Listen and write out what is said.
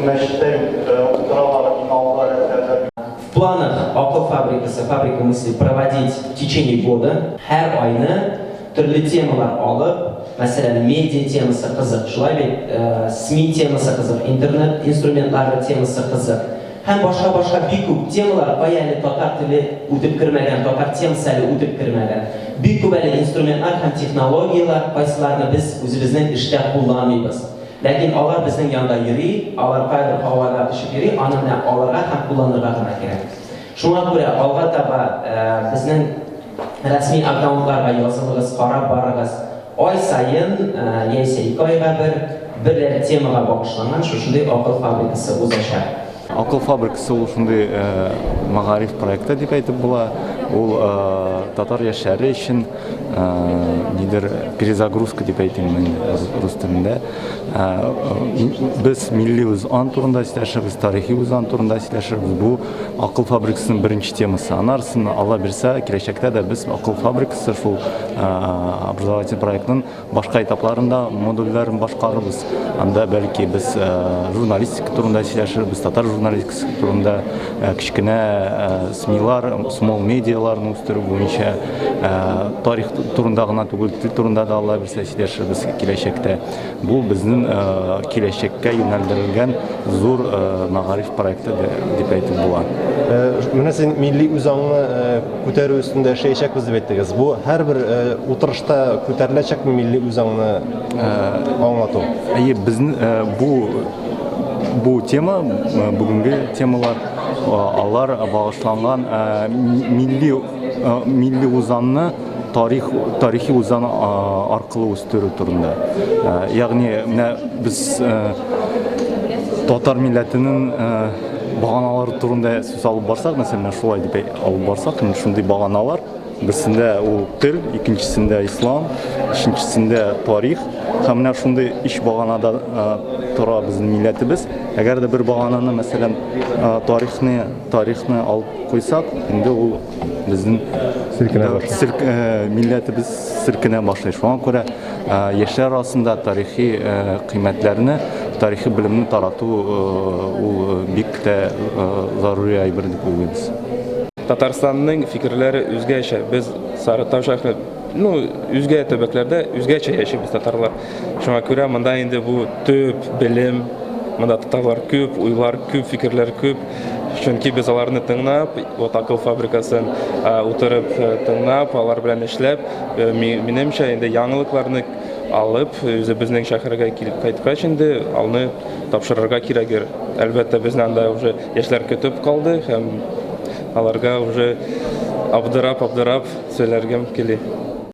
Безнең мәчеттә юк, утыралар иң алгы рәтләрдә. В планах Акыл фабрикасы, Фабрика мысли проводить в течение года. Һәр айны төрле темалар алып, мәсәлән, медиа темасы кызык, шулай бит, СМИ темасы кызык, интернет инструментлары темасы кызык һәм башка-башка бик күп темалар, кая әле татар теле үтеп кермәгән, татар темасы әле үтеп кермәгән. Бик күп әле инструментлар һәм технологияләр, кайсыларны без үзебезнең эштә кулланмыйбыз. Ләкин алар безнең янда йөри, алар каядыр һавада очып йөри, аны менә алырга һәм кулланырга гына кирәк. Шуңа күрә алга таба безнең рәсми аккаунтларга язылыгыз, карап барыгыз. Ай саен яисә ике айга бер, берәр темага багышланган шушындый акыл фабрикасы узачак. Акыл фабрикасы ул шундый мәгариф проекты дип әйтеп була. Ул татар яшьләре өчен нидер перезагрузка дип әйтим инде рус телендә. Без милли үзан турында сөйләшербез, тарихи үзан турында сөйләшербез. Бу акыл фабрикасының беренче темасы. Анарысын Алла бирсә, киләчәктә дә без акыл фабрикасы шул образовательный проектның Башка этапларында модульләрен башкарырбыз. Анда бәлки без журналистика турында сөйләшербез, татар журналистикасы турында, кечкенә СМИлар, смол медиаларны үстерү буенча тарих турында гына түгел, тел турында да Алла бирсә сөйләшербез киләчәктә. Бу безнең киләчәккә юнәлдерелгән зур мәгариф проекты дип әйтеп була. Менә син милли үзаңны күтәрү өстендә эшләячәкбез дип әйттегез. Бу һәрбер утырышта күтәреләчәкме милли үзаңны аңлату? Әйе, безнең бу бу тема, бүгенге темалар, алар багышланган милли милли үзаңны тарих тарихи үзаң аркылы үстерү турында. Ягъни менә без татар милләтенең баганалары турында сүз алып барсак, мәсәлән, менә шулай дип алып барсак, инде шундый баганалар, берсендә ул тел, икенчесендә ислам, өченчесендә тарих. Һәм менә шундый өч баганада тора безнең милләтебез. Әгәр дә бер багананы, мәсәлән, тарихны, тарихны алып куйсак, инде ул безнең селкенә башлый. Милләтебез селкенә башлый. Шуңа күрә яшьләр арасында тарихи кыйммәтләрне, тарихи белемне тарату ул бик тә зарури әйбер дип уйлыйбыз. Татарстанның фикерләре үзгәчә. Без Сарытау шәһәре, ну, үзгә төбәкләрдә үзгәчә яшибез татарлар. Шуңа күрә монда инде бу төп белем, монда татарлар күп, уйлар күп, фикерләр күп. Чөнки без аларны тыңлап, вот акыл фабрикасын утырып тыңлап, алар белән эшләп, минемчә инде яңалыкларны алып, үзебезнең шәһәргә килеп кайткач инде алны тапшырырга кирәгер. Әлбәттә, безне анда уже яшьләр көтеп калды һәм аларга уже абдырап-абдырап сөйләргә кили.